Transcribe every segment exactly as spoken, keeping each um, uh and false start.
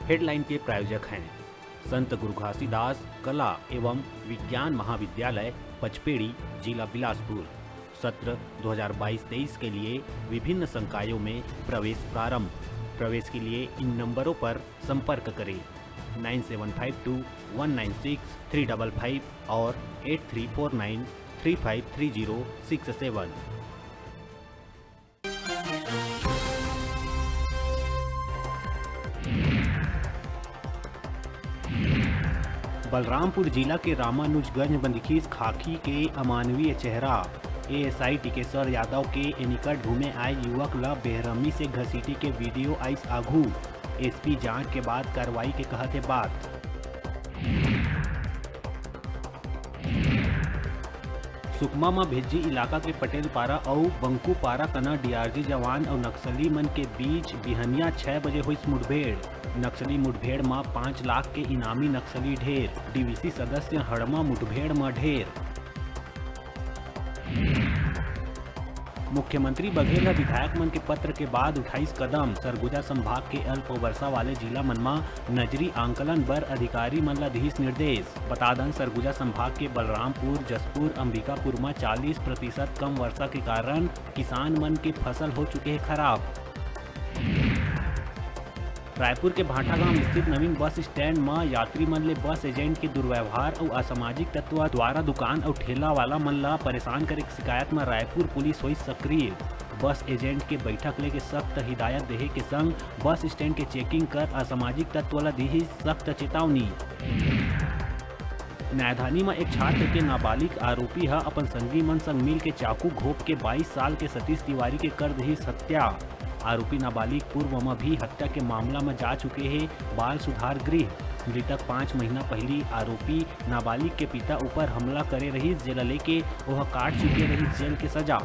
Headline के प्रायोजक हैं संत गुरु घासीदास कला एवं विज्ञान महाविद्यालय पचपेड़ी, जिला बिलासपुर। सत्र दो हज़ार बाईस तेईस के लिए विभिन्न संकायों में प्रवेश प्रारंभ। प्रवेश के लिए इन नंबरों पर संपर्क करें, nine seven five two one nine six three double five और eight three four nine three five three zero six seven. Balrampur जिला के रामानुजगंज म दिखिस खाकी के अमानवीय चेहरा। एएसआई टिकेश्वर यादव के एनिकट घूमे आए युवक ल बेरहमी से घसीटे के वीडियो आइस आघू। एसपी जांच के बाद कार्रवाई के कहत हे बात। सुकमा म भेज्जी इलाका के पटेल पारा अउ बंकू पारा कना डीआरजी जवान अउ नक्सली मन के बीच बिहनिया छह बजे होइस मुठभेड़। नक्सली मुठभेड़ म पाँच लाख के इनामी नक्सली ढेर, डीवीसी सदस्य हड़मा मुठभेड़ म ढेर। मुख्यमंत्री बघेल ह विधायक मन के पत्र के बाद उठाइस कदम, सरगुजा संभाग के अल्प वर्षा वाले जिला मन म नजरी आंकलन बर अधिकारी मन ल दिहिस निर्देश। बता दन, सरगुजा संभाग के बलरामपुर, जशपुर, अंबिकापुर म चालीस प्रतिशत कम वर्षा के कारण किसान मन के फसल हो चुके हे खराब। रायपुर के भाटागांव स्थित नवीन बस स्टैंड म यात्री मन ले बस एजेंट के दुर्व्यवहार अउ असामाजिक तत्व द्वारा दुकान अउ ठेला वाला मन ल परेशान करे के शिकायत म रायपुर पुलिस होइस सक्रिय। बस एजेंट के बैठक लेके सख्त हिदायत देहे के संग बस स्टैंड के चेकिंग कर असामाजिक तत्व ल दिही सख्त चेतावनी। न्यायधानी म एक छात्र के नाबालिग आरोपी ह अपन संगी मन संग मिल के चाकू घोप के बाईस साल के सतीश तिवारी के कर दिहिस हत्या। आरोपी नाबालिग पूर्व म भी हत्या के मामला म जा चुके हे बाल सुधार गृह। मृतक पाँच महीना पहिली आरोपी नाबालिग के पिता ऊपर हमला करे रहिस, जेला लेके ओह काट चुके रहिस जेल के सजा।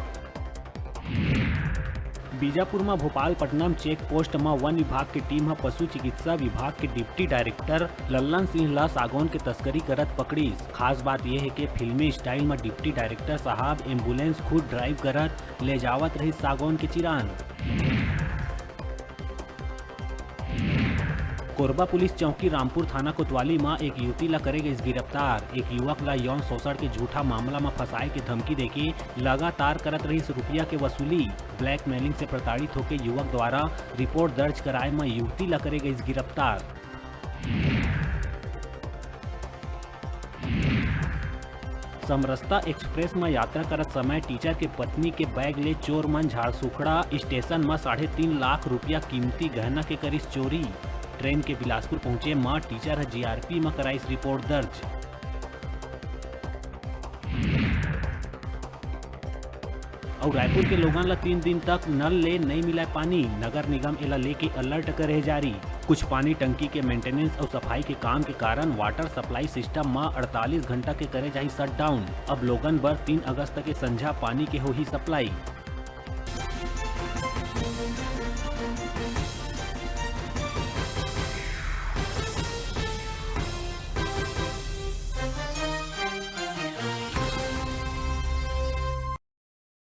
बीजापुर म भोपालपट्टनम चेक पोस्ट म वन विभाग के टीम ह पशु चिकित्सा विभाग के डिप्टी डायरेक्टर लल्लन सिंह ल सागौन के तस्करी करत पकड़िस। खास बात ये हे के फिल्मी स्टाइल म डिप्टी डायरेक्टर साहब एम्बुलेंस खुद ड्राइव करत ले जावत रहिस सागौन के चिरान। कोरबा पुलिस चौकी रामपुर थाना कोतवाली म एक युवती ल करे गइस गिरफ्तार। एक युवक ल यौन शोषण के झूठा मामला म फंसाए के धमकी देके लगातार करत रहिस रुपया के वसूली। ब्लैकमेलिंग से प्रताड़ित होके युवक द्वारा रिपोर्ट दर्ज कराए म युवती ल करे गइस गिरफ्तार। समरसता एक्सप्रेस म यात्रा करत समय टीचर के पत्नी के बैग ले चोर मन झारसुखड़ा स्टेशन म साढ़े तीन लाख रुपया कीमती गहना के करिस चोरी। ट्रेन के बिलासपुर पहुंचे म टीचर ह जीआरपी म कराइस रिपोर्ट दर्ज। अउ रायपुर के लोगन ल तीन दिन तक नल ले नइ मिलय पानी, नगर निगम एला लेके अलर्ट करे हे जारी। कुछ पानी टंकी के मेंटेनेंस अउ सफाई के काम के कारण वाटर सप्लाई सिस्टम म अड़तालीस घंटा के करे जाही शटडाउन। अब लोगन बर तीन अगस्त के संझा पानी के होही सप्लाई।